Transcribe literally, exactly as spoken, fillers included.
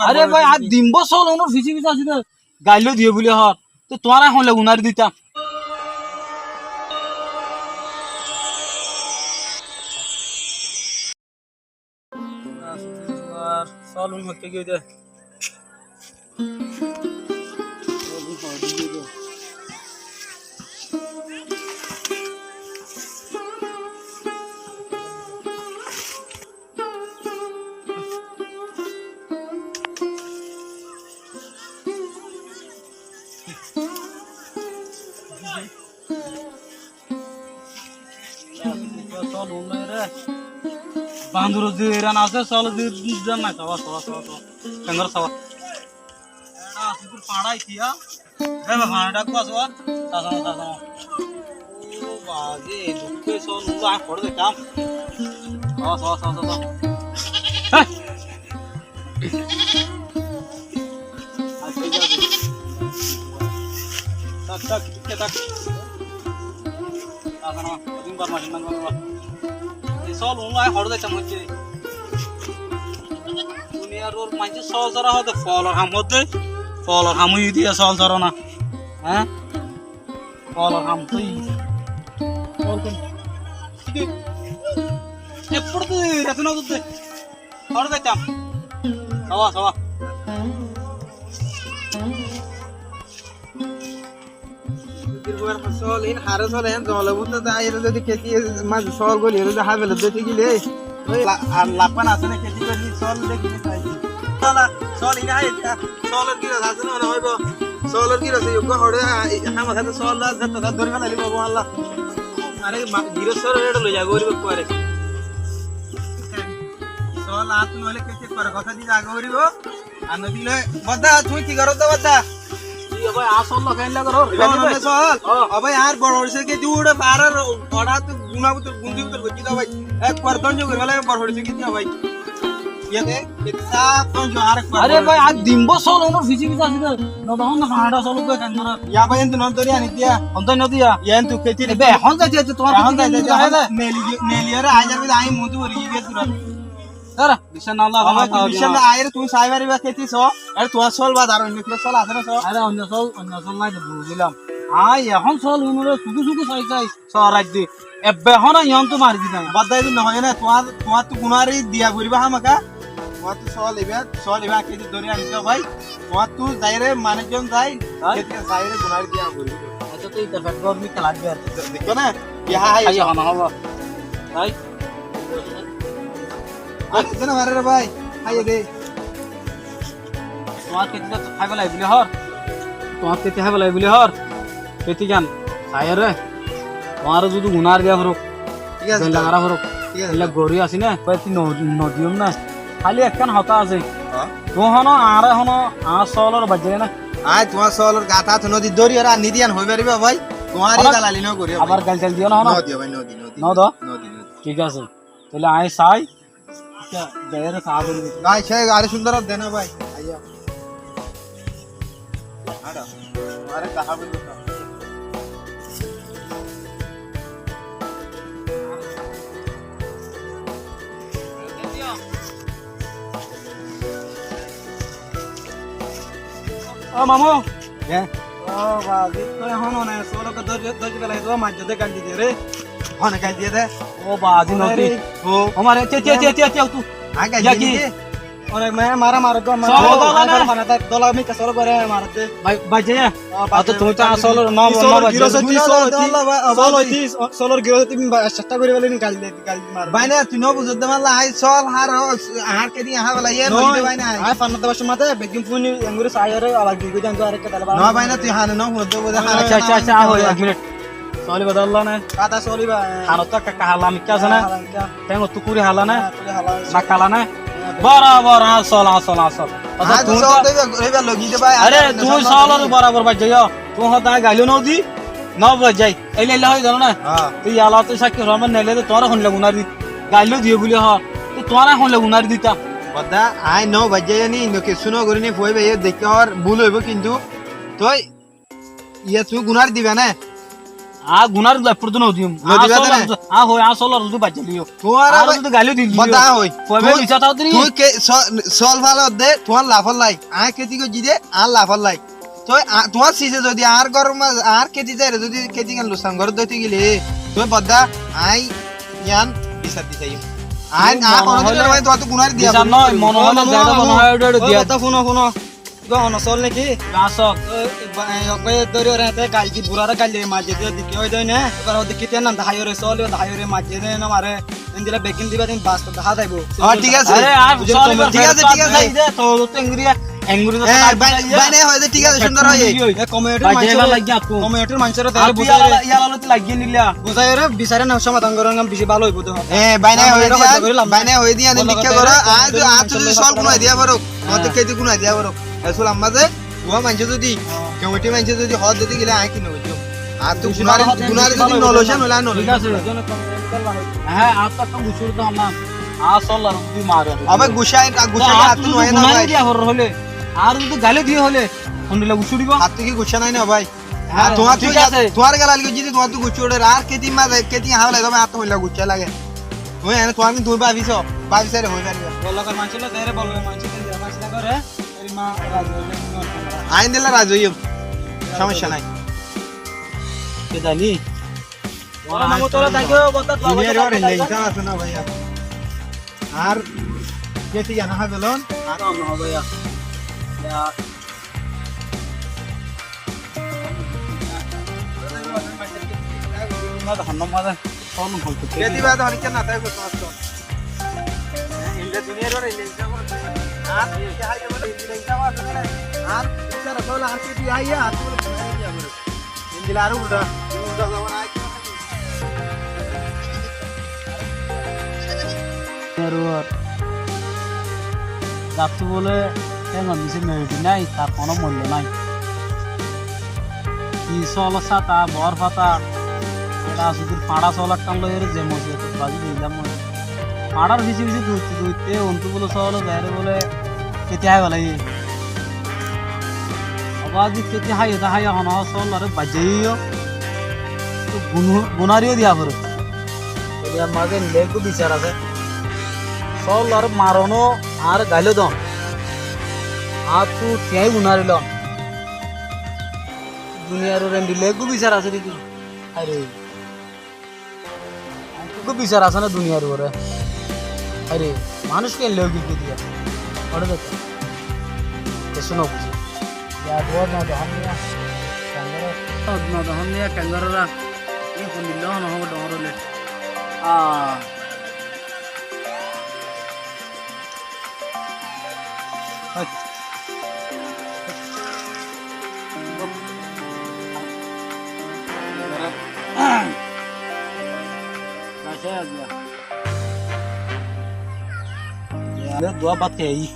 Aré bái, ar dimbó sol ónor fisé fisé asé dé, gailló diyé buli hoór. Te tuáñra hoilla gunári ditam. Sol un hoikká giyé dé. Sol un nai re. Bandor ze eran asé, sol ze zan nai, sawa, sawa, sawa, sawa. Kengor sawa. Eran asé, dur pañçai kiya. Re ba, pañçai dhakko asé, sawa, sawa, sawa, sawa. Ó bazi, dukhe sol un nai, añí fore dekam. Sawa, sawa, sawa, sawa, sawa. Hé! Thák, thák, thík thák. Asá na, odin bar mac nan bar. Ei sol un nai hoçé zaitam hoiccé. Duniyar or maincé sol sora hoó de, folor ham hoó de. Folor ham óiye de sol sora na. Hé? Folor ham óiye. Fol kon? Ki de? E, fotto de, rete na de. Hoçé zaitam? Sawa, sawa. Sol in, hare sol in, zole bútore de aiyóre zodi keti maze sol goli óre de hái fele de thíkile, oi la-, ar lafán asé né keti goli sol de kini sai. Sol, sol in hái, solor giros asé né, mone hoibo. Solor giros e yugga hore, a, e, hama sate sol da, zeto da dóri felaile bobo Allah. Are ma-, giros sor ere loi za goribo kuare. Sol at noile keti kuare kotha di za goribo. Ar no dile, bodda, tuñí ki goró de bodda? Ki ó bái, añár sol loi keén lagor? Ó, no, no, sol. Ó. Ó bái, añár boro hoiccé ki dure farar, oçá to guna bútor, gunzi bútor goijjí de bái. Ekbar dóngco gorí félaibo boro hoiccé ki de bái. Iyá de, iyá de saf dóngco, ar ekbar. Aré bái, ar dimbó sol ónor fisé fisé asé de. No, tokón no, fañçá sol uggúa keén goró? Iyá bái, entu no dóri aní diya. Hon dóri no diya? Iyá entu keti. Ebe, ehón zaite zaite tuáñr ehón keti zaite zaite, ehón zaite. Neli, neli ore aizar bide añí mutu gorí giyé dura. Dara. Biccác no, Allah, ó, Allah, biccác no, aiyóre tuñí sai fariba keti so. Ere tuáñr sol bad ar oinno ki sol asé né so? Are oinno sol, oinno sol nai de, buzílam. Añí ehón sol unore suku suku sai sai, sol raijje. Ebbe ehón yián tu mari ditam. Bad dai no hoiye na, tuáñr, tuáñr tu gunari diya foribo hámaka. Tuáñr tu sol iba, sol iba keti dóri aní de bái. Tuáñr tu zaire manúic zon zai, hái? Keti zaire gunari diya foribo. Accá, tui ita fet gormi kela dibar. Dekó na? Iya, hái, hái, hái, hái, hái. Hái? Ar zene mare re bái, háiye de. Tuáñr keti to hái félai buli hoór. Tuáñr keti hái félai buli hoór. Keti gán, háiye re. Tuáñre zodi gunar diya foruk. Thík asé, goilla to. Mara foruk. Thík asé, goilla to. Gori así na, keti no, no diyum na. Háli ekkán hotá asé. Há? Tuñí hono, añáre hono, añár solor baijjai na. Añí tuáñr solor gat át no di, dóri ore aní diyan hoi fariba bái. Tuáñre dalali no gori bái. Abar gail tail diyo na hono? No diyo bái, no di, no di. No do? No di, no di. Thík asé. Tóile añí sai. Accá, zaiyóre saá gorí dito. Bái, sai, are cúndor de na, bái. Aiyó. Añára, tuáñre saá gorí dito. Ó, mamu. Ke? Ó, bazi, tui ehón one solor dóri, dóri félai de, maijjé de gail diye de re. Hone gail diye de? Ó, bazi, hone noti. Re. Ó. Ó, mare, te, te, te, te, te, tu. Añí gail diye niki? One me mara mare de, mara. Sol dola na? Dola, dola, mi ke sol gore mare de. Bai, bai, je. Ó, bai, ato tui to bai, asol no, no, solor bai, je. Girosoti, solor, solor, solor, girosoti, ba, chesta gori bole ni gail de. Bái na, tui no buzós de malla, añí sol hár, hár keti há bela, iye no, no bái na. Añí fanna daba somate, beggín funi, engori sai ore, abar gil goi janto, arekka dale ba. No bái na, tui hane no funós de, buzós hane. Accá, accá, accá, aho, ek minit. Soli ba dalla na. Kata soli ba. Hano to ekka hala mikka asé na? Hala mikka. Teng otu kuri hala na? Há, kuri hala asé. Nak hala na? Há, borabor, añár sol, añár sol, añár sol. Añár sol de, iba logi de bái, are, tui sol ore borabor bái jaiyo. Tui hoda gailo no di, no bái jai. Eilla eilla hoi zano na? Há. Tui yala tui Sakki Rahman naile de tuáñra hon lagun ar di. Gailló diye buli hoó. Te tuáñra hon lagun ar ditam. Hoda, añí no baijjai ni, no kessú no gorí ni, fuai bái, dekí hoór bul óibo kintu. Toi, iye tui gunar diba na? Añí gunár laifót no diyum. No diba tere? Añí hoi, añí sólar zodi baijjá diyo. Tuáñr añáre abar zodi gailó diyum. Bada hoi. Tuáñr ke so-, sól falodde, tuáñr lafór lai. Añí kéti goijjí de, añár lafór lai. Toi a-, tuáñr size zodi añár góror mazé, añár kéti zaire zodi kéti gán luksan goródde óite gile, toi bodda añí yián bisar di saiyum. Añí, añí hono din mone hoile tuáñttu gunár diya bisar no, mone hoile zaido mone hoile diya. Ó, bodda fúno, fúno. Tuáñr hono sól naki? Asól. Ó, ba-, e, ok bái dóri ore te gail di, burare gail di, maijje de, dikki ói de ne. Ebar hoó de ki te nan dahái ore sól, dahái ore maijje de, no mare. Endilla beggín diba din bas to dahá zaibo. Ó, thík asé. Are, ar thík asé, thík asé. Ai de, to, to enguri, enguri to. E, bái, bái nai hoó de, thík asé, cúndor hoó. E, community-r maincóre, community-r maincóre te buzái re, buzái re, bisare na somadhan goron, bicí bála óibo de. E, bái nai hoó de, bái nai hoó de, ane dikká goro, ar, ar zodi sól gunái diya faro, ar to kéti gunái diya faro. Asól ammá ze, uá maincé zodi, community maincé zodi hoó de gile, añí ki no goijjum. Añáttu gunár, gunár zodi no loicán óile añí no loicán. Hé, añáttu ekkán guccá uçé de honnán. Añár sólar zodi mare. Abar guccá, guccá añáttu no aiyé na bái. Gunár diya forer hoile, ar zodi gailó diye hoile, hondilla guccá uçíbo? Añáttu ki guccá nái na bái? Hé, ar tuáñr thík asé. Tuáñr gail aile zodi tuáñttu guccá uçé, ar kéti mazé, kéti háwalai de, añáttu hondilla guccá lage. Tuñí ene tuáñr ki tuñí báfi so, báfi sailé hoi fariba. Bolokor maincór loi, tere bolokor maincór loi, tere maincór loi, tere. Añí endilla razi óiyum. Somosya nai. Ke zani? Duniyar uore endilla hisab asé na bái. Ar kéti gán hái felon. Ar no bái. Kéti bade honikka no táibo tuáñttu. Endilla duniyar uore endilla hisab asé. Ar kéti háiye bóle endilla hisab asé bóle. Ar kéti háiye, ar bóle endilla aró ulta, ulta zaman aiyé. Duniyar uore zattú bóle théngor nise meçi nai, tar honó moillo nai. Ki sólor sáta, bor fata, ta sudur fañça sól ekkán loiyóre ze mosibot bazi dilam mone. Fañçar fise fise duitte duitte ontú bóle sól zaiyóre bóle kéti hái felaiye. Abar zodi kéti háiye de háiye hono sól lore baijjá óiyo. Tó gunu-, gunár yó diya fore. Duniyar mazé endilla uggwá bisar asé. Sólar maron ó ar gailó don. Añáttu tiañ gunár lon. Duniyar uore endilla uggwá bisar asé niki? Are. Uggwá bisar asé né duniyar uore? Are, manúic ki endilla ói giyói diya. Ore dekó. Kessú no buzí. Ya, duwar no dehán niya. Kengoro. No dehán niya, kengoro ra. Ye hondilla no hobo dongor óile. Ah. Hoi. Duwa bát hei.